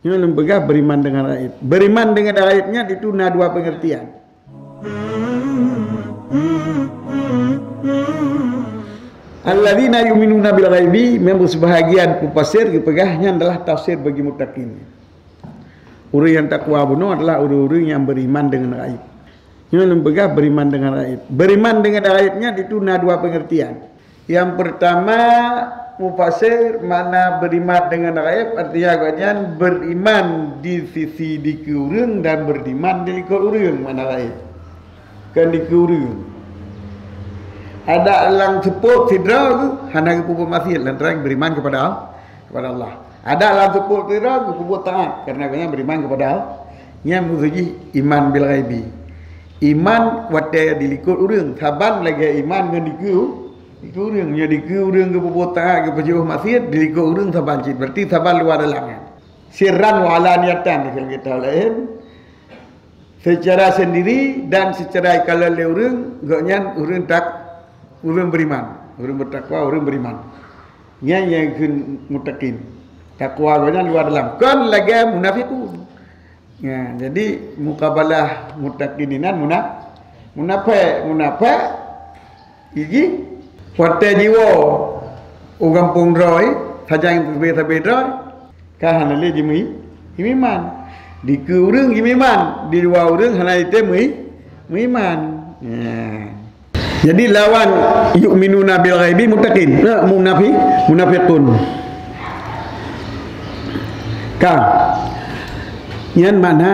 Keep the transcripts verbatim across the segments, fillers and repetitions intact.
Nyoe lôn peugah beriman dengan gaib. Beriman dengan gaib nyan itu na dua pengertian. Alladzina yu'minuna bil ghaibi, memang sebahagian mufasir geupeugah nyan adalah tafsir bagi muttaqin. Ureuëng nyang takwa bunoe adalah ureuëng-ureuëng nyang beriman dengan gaib. Nyoe lôn peugah beriman dengan gaib. Beriman dengan gaib nyan itu na dua pengertian. Yang pertama, mufasir makna beriman dengan gaib, artinya gobnyan beriman di sisi dikeue ureuëng dan beriman di likot ureuëng makna gaib. Kan dikeue ureuëng. Ada lam seupôt sidroe geuh hana geupeubuet maksiat lantaran beriman kepada Allah, kepada Allah. Ada lam seupôt sidroe geupeubuet taat karena gobnyan beriman kepada Allah. Nyan musoh jih iman bil ghaibi. Iman watée di likot ureuëng, saban lagée iman ngon dikeue, dikeue ureuëng. Nyoe dikeue ureuëng geupeubuet taat, geupeujiôh maksiat, di likot ureuëng saban cit. Berarti saban luwa dalam nyan. Sirran wa alaniatan dikheun kitab laén. Secara sendiri dan secara ikalon lé ureuëng, gobnyan ureuëng tak, ureuëng beriman, ureuëng bertakwa, ureuëng beriman. Nyan nyang kheun muttaqin. Takwa gobnyan luwa dalam. Kon lagée munafiqun. Ya, jadi mukabalah muttaqin inan muna-, munafik, munafik. Gigi, watée jiwoe u gampông droe, sajan sabe-sabe droe, ka hana lé jimeu-, jimeuiman. Dikeue ureuëng jimeuiman, di luwa ureuëng hana item meuiman. Ya. Jadi lawan yu'minuna bil ghaibi muttaqin, eh, munafi-, munafiqun. Ka. Nyan makna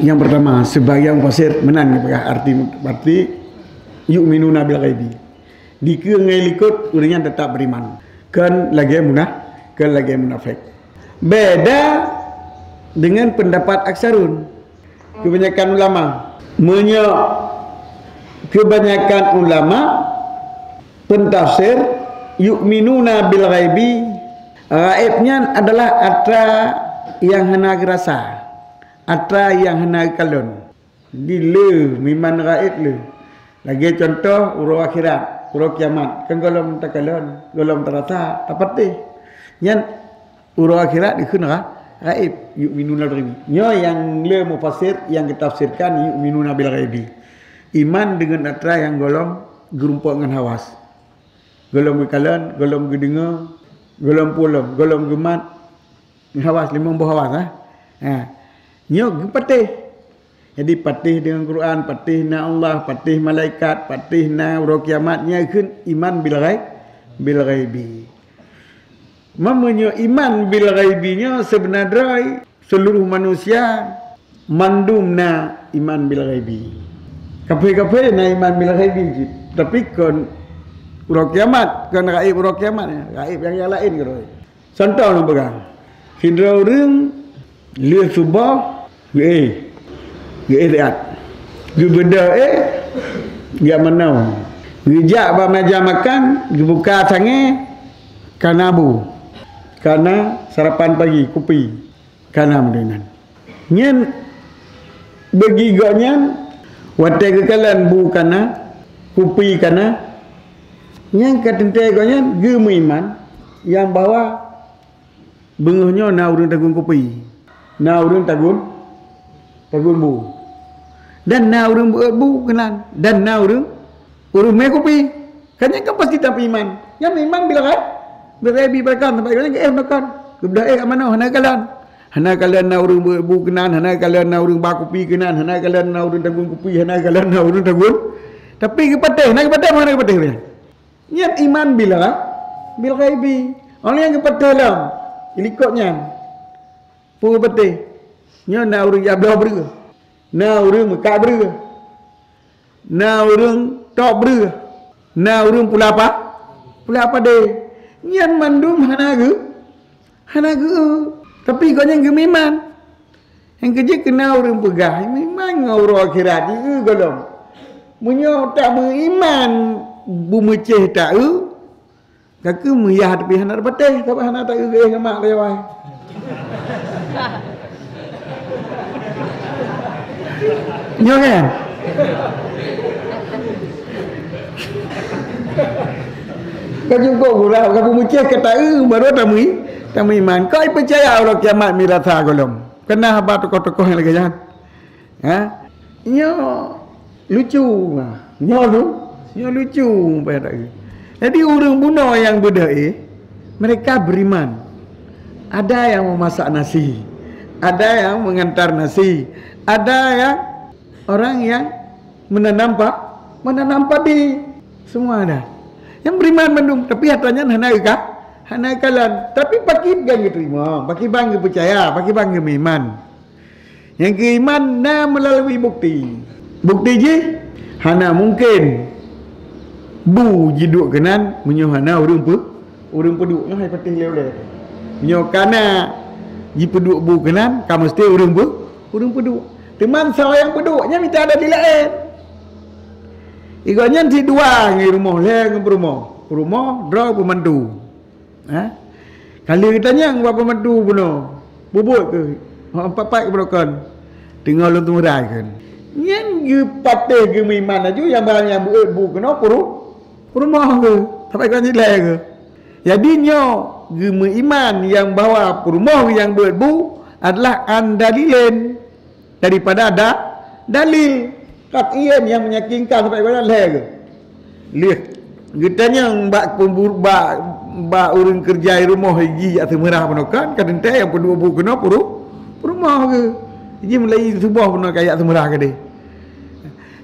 yang pertama, sebagian mufasir meunan geupeugah arti, arti yu'minuna bil ghaibi. Dikeue ngon likot ureuëng nyan tetap beriman. Kon lagée muna-, kon lagée munafik. Beda dengan pendapat aksarun. Kebanyakan ulama. Meunyoe kebanyakan ulama pentafsir yu'minuna bil ghaibi, gaib nyan adalah atra nyang hana geurasa, atra nyang hana geukalon. Di le meuiman gaib le. Lagée contoh uroe akhirat, uroe kiamat, kan gohlom takalon, gohlom tarasa, tapatéh. Nyan uroe akhirat dikheun gha-, gaib, yu'minuna bil ghaibi. Nyoe nyang le mufasir nyang geutafsirkan yu'minuna bil ghaibi. Iman deungon atra nyang gohlom geurumpok ngon hawas. Gohlom geukalon, gohlom geudeungoe, gohlom pulom, gohlom geumat, hawas, limong boh hawas, eh. Ha. Nyoe geupatéh. Jadi patéh deungon Quran, patéh na Allah, patéh malaikat, patéh na uroe kiamat, nyan kheun iman bil ghaib, bil ghaibi. Meunyoe iman bil ghaibi nyoe seubeuna droe seuluruh manusia mandum na iman bil ghaibi. Kafé-kafé na iman bil ghaibi cit, tapi kon uroe kiamat, kon gaib uroe kiamat, gaib nyang, nyang laén keudroe. Contoh lôn peugah, sidroe ureuëng lheueh suboh geuéh, geuéh siat, geubeudôh éh, geujak manoe, geujak bak meja makan, geubuka sangée, kana bu, kana sarapan pagi, kupi, kana meunan. Nyan bagi gobnyan watée geukalon bu kana, kupi kana, nyan ka teuntée gobnyan geumeuiman nyang bahwa beungoh nyoe na ureuëng tagun kupi, na ureuëng tagun, tagun bu, dan na ureuëng beuet bu keunan, dan na ureuëng, ureuëng mé kupi. Kan nyan kan pasti tapeuiman. Nyan meuiman bil ghaib, bil ghaibi, bahkan sampai gobnyan geuéh meukan, geubeudôh éh ka manoe, hana kalon. Hana kalon na ureuëng beuet bu keunan, hana kalon na ureuëng ba kupi keunan, hana kalon na ureuëng tagun kupi, hana kalon na ureuëng tagun. Tapi geupatéh, na geupatéh, hana geupatéh nyan. Nyan iman bil gha-, bil ghaibi. Orang nyang geupatéh lom, di likot nyan. Peue geupatéh? Nyoe na ureuëng jak bloe breueh. Na ureuëng meukak breueh. Na ureuëng tok breueh. Na ureuëng pula pa-, pula padé. Nyan mandum hana geu-, hana geu-, tapi gobnyan geumeuiman. Nyang keujeuet keu na ureuëng peugah, meuiman ngon uroe akhirat, jieu gohlom. Meunyoe tak meuiman, beumeucéh tak eu, ka keuh meuyah tapi hana tapatéh, sabab hana tak eu geuéh ngon mak lewai. Nyoe kan? Ka cukup gurau, ka beumeucéh ka tak eu, baru tak meui-, Tameuiman, kok peucaya uroe kiamat mirasa gohlom. Keunan haba tokoh-tokoh nyang lagée nyan. Ha? Nyoe lucu. Nyoe lu, nyoe lucu. Jadi ureuëng bunoe nyang beudôh, eh, mereka beriman. Ada yang memasak nasi, ada yang mengantar nasi, ada yang orang yang menanam pa, menanam padi. Semua ada. Nyang beriman mandum, tapi hareuta nyan hana geuka, hana geukalon. Tapi pakriban geuteurimong, pakriban geupeucaya, pakriban geumeuiman. Nyang keu iman na meulalu bukti. Bukti jih, hana mungken bu jiduek keunan meunyoe hana ureuëng peu, ureuëng peuduek. Nyoe hai patéh lé ulée. Meunyoe kana jipeuduek bu keunan, ka meuseuti ureuëng peu, ureuëng peuduek. Teuma saboh nyang peuduek nyan mita ada di laén. Igoe nyan sidua ngon rumoh, lhée ngon peurumoh. Peurumoh, droe, peumantu. Ha? Kali geutanyong bak peumantu bunoe, bubuet keuh, empat-empat keuh bunoe kon, teungoh lôn teumeurai kon. Nyan geupatéh geumeuiman laju nyang barang nyang beuet bu keunoe peurumoh keuh, sampai kon jilée keuh. Jadi nyoe geumeuiman nyang bahwa peurumoh nyang beuet bu adalah andalilen daripada ada dalil qat'iyyin nyang meyakinkan sampai kepada lhée keuh. Lheueh geutanyong bak pemburu, bak, bak ureuëng keureuja rumoh jih jak seumeurah bunoe kan, ka teuntée nyang peuduek bu keunoe peurumoh keuh. Jih mulai suboh bunoe ka jak seumeurah keudeh.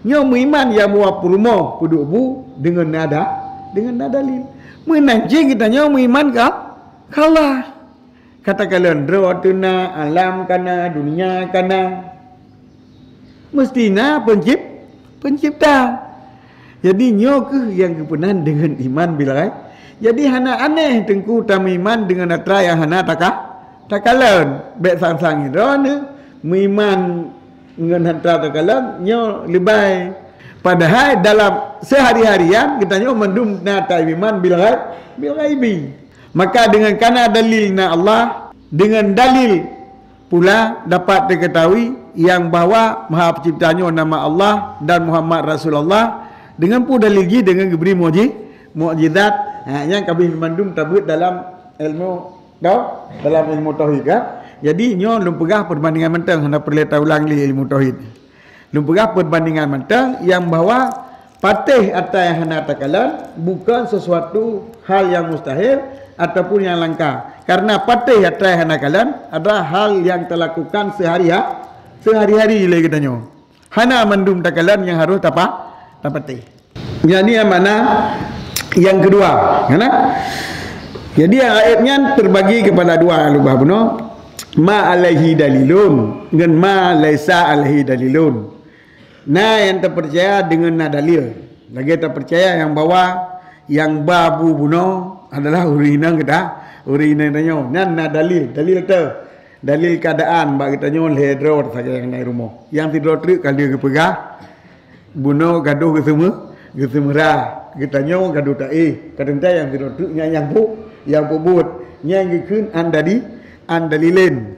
Nyoe meuiman nyang bahwa peurumoh peuduek bu deungon na da, deungon na dalil. Meunan cit geutanyoe meuiman ka, ka Allah. Katakanlah droe teuna, alam kana, dunia kana. Meusti na pencip-, pencipta. Jadi nyoe keuh nyang geupeunan deungon iman bil ghaib. Jadi hana aneh teungku tameuiman deungon atra nyang hana taka-, takalon. Bék sang-sang droeneuh meuiman ngon atra takalon nyoe leubeh. Padahai dalam seuhari-harian geutanyoe mandum na tameuiman bil ghaib, bil ghaibi. Maka deungon kana dalil na Allah, deungon dalil pula dapat teukeutahui nyang bahwa Maha Pencipta nyoe nama Allah dan Muhammad Rasulullah, deungon peue dalil jih? Deungon geubri mukji-, mukjizat. Ha, nyang ka abéh mandum tabeuet dalam ilmu tau-, dalam ilmu tauhid, kan? Jadi nyoe lôn peugah peubandingan mantong, hana peureulée taulang lé ilmu tauhid. Lôn peugah peubandingan mantong nyang bahwa patéh atra nyang hana takalon bukon sesuatu hal nyang mustahil ataupun nyang langka. Karena patéh atra nyang hana kalon adalah hal nyang talakukan seuhari-ha-, seuhari-hari lé geutanyoe. Hana mandum takalon nyang harôh tapa-, tapatéh. Jadi nyang makna nyang keudua, kan? Jadi nyang gaéb nyan terbagi kepada dua lubah bunoe, ma alaihi dalilun ngon ma laisa alaihi dalilun. Na nyang tapeucaya deungon na dalil. Lagée tapeucaya nyang bahwa nyang ba bu bunoe adalah ureuëng inong geuta-, ureuëng inong tanyoe. Nyan na dalil, dalil teu. Dalil keuadaan bak geutanyoe lhée droe sagai nyang na i rumoh. Nyang sidroe treuk ka lheueh geupeugah, bunoe gadôh geuseumeu-, geuseumeura, geutanyoe gadôh taéh. Ka teuntée nyang sidroe treuk nyan nyang pu-, nyang peubuet. Nyang geukheun an dali-, an dalilen.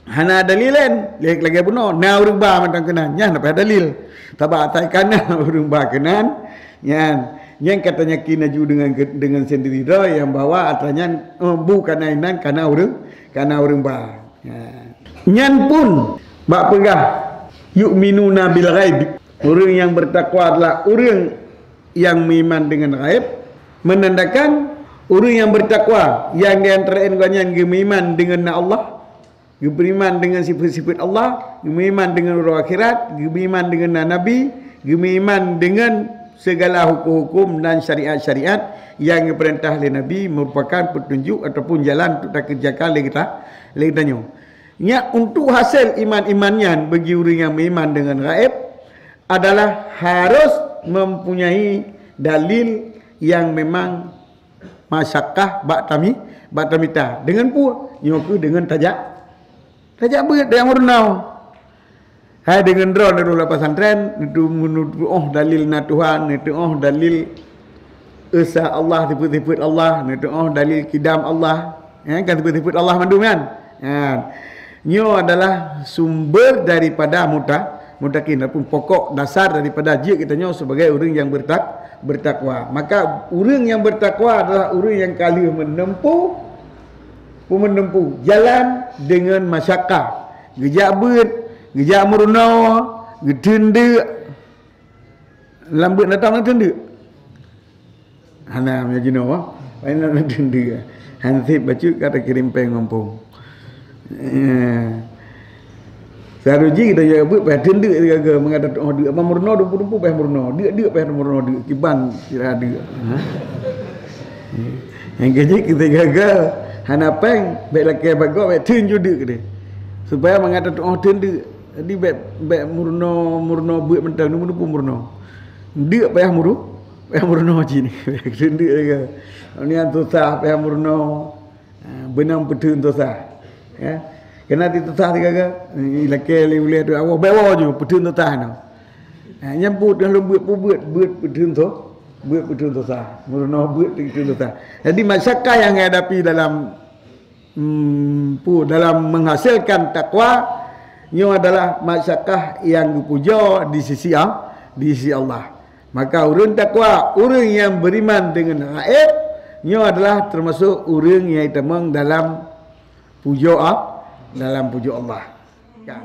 Hana dalilen, lé-, lagée bunoe, na ureuëng ba mantong keunan, nyan na payah dalil. Sabab asai kana ureuëng ba keunan, nyan, nyan ka tanyakin laju deungon ke-, deungon sendiri droe nyang bahwa atra nyan, eh, bu kana inan kana ureuëng, kana ureuëng ba. Ha. Nyan pun bak peugah, "Yu'minuna bil ghaib." Ureuëng nyang bertakwa adalah ureuëng nyang meuiman deungon ghaib, menandakan ureuëng nyang bertakwa, nyang di antara gobnyan geumeuiman deungon na Allah, geumeuiman deungon sifeut-sifeut Allah, geumeuiman deungon uroe akhirat, geumeuiman deungon na nabi, geumeuiman deungon segala huköm-huköm dan syariat-syariat nyang geupeurintah lé Nabi meurupakan peutunjuk ataupun jalan untuk takeureujakan lé geuta-, lé geutanyoe. Nyan untuk hasé iman-iman nyan bagi ureuëng nyang meuiman deungon ghaéb adalah harus mempunyai dalil nyang memang masyakkah bak tami-, bak tamita. Deungon peue? Nyoe kheueh deungon tajak, tajak beuet nyang meurunoe. Hai deungon droe neudong lam pesantren, neuteu-, neuteuoh dalil na Tuhan, neuteuoh dalil esa Allah, sifeut-sifeut Allah, neuteuoh dalil kidam Allah. Ya, kan sifeut-sifeut Allah mandum kan? Ya. Nyoe adalah sumber daripada muta-, mutakin ataupun pokok dasar daripada jeuet geutanyoe sebagai ureuëng nyang bertak-, bertakwa. Maka ureuëng nyang bertakwa adalah ureuëng nyang ka lheueh meuneumpu Peue meuneumpu jalan deungon masyakah. Geujak beuet, geujak meurunoe, geuteundeuk. Lam beuet na tom na teundeuk. Hana meujinoe, wah. Paina na teundeuk. Hansip bacut ka takirém péng gampông. Eh. Saruji kita jaga beuet payah teundeuk sigaga meugadang oh deuk. Apa meurunoe dumpu-dumpu payah meurunoe. Deuk-deuk payah meurunoe deuk. Kiban sira deuk. Ha? Nyang keujeuet kita gaga hana péng, bèk lakèe bagoe, bèk teun ju deuk deh. Supaya mangat tatuoh teun deuk. Jadi bèk, bèk meurunoe, meurunoe beuet mantong, dumpu-dumpu meurunoe. Deuk payah muru, payah meurunoe cit. Teun deuk lagèe. Nyan susah payah meurunoe. Ha, beunang peuteun susah. Ya. Kena disusah sigaga. Lakèe lé ulèe tu Allah, bèk woe ju peuteun susah nyoe. Ha, nyan peue teuh lôn beuet, peue beuet, beuet peuteun su-, beuet peuteun susah. Meurunoe beuet peuteun susah. Jadi masyakah yang dihadapi dalam, hmm, peue, dalam menghasilkan takwa, nyoe adalah masyakah yang geupujoe di sisi A-, di sisi Allah. Maka ureueng takwa, ureueng nyang beriman deungon ghaib, nyoe adalah teumasok ureueng nyang itamong dalam pujoe A-, dalam pujoe Allah. Kan?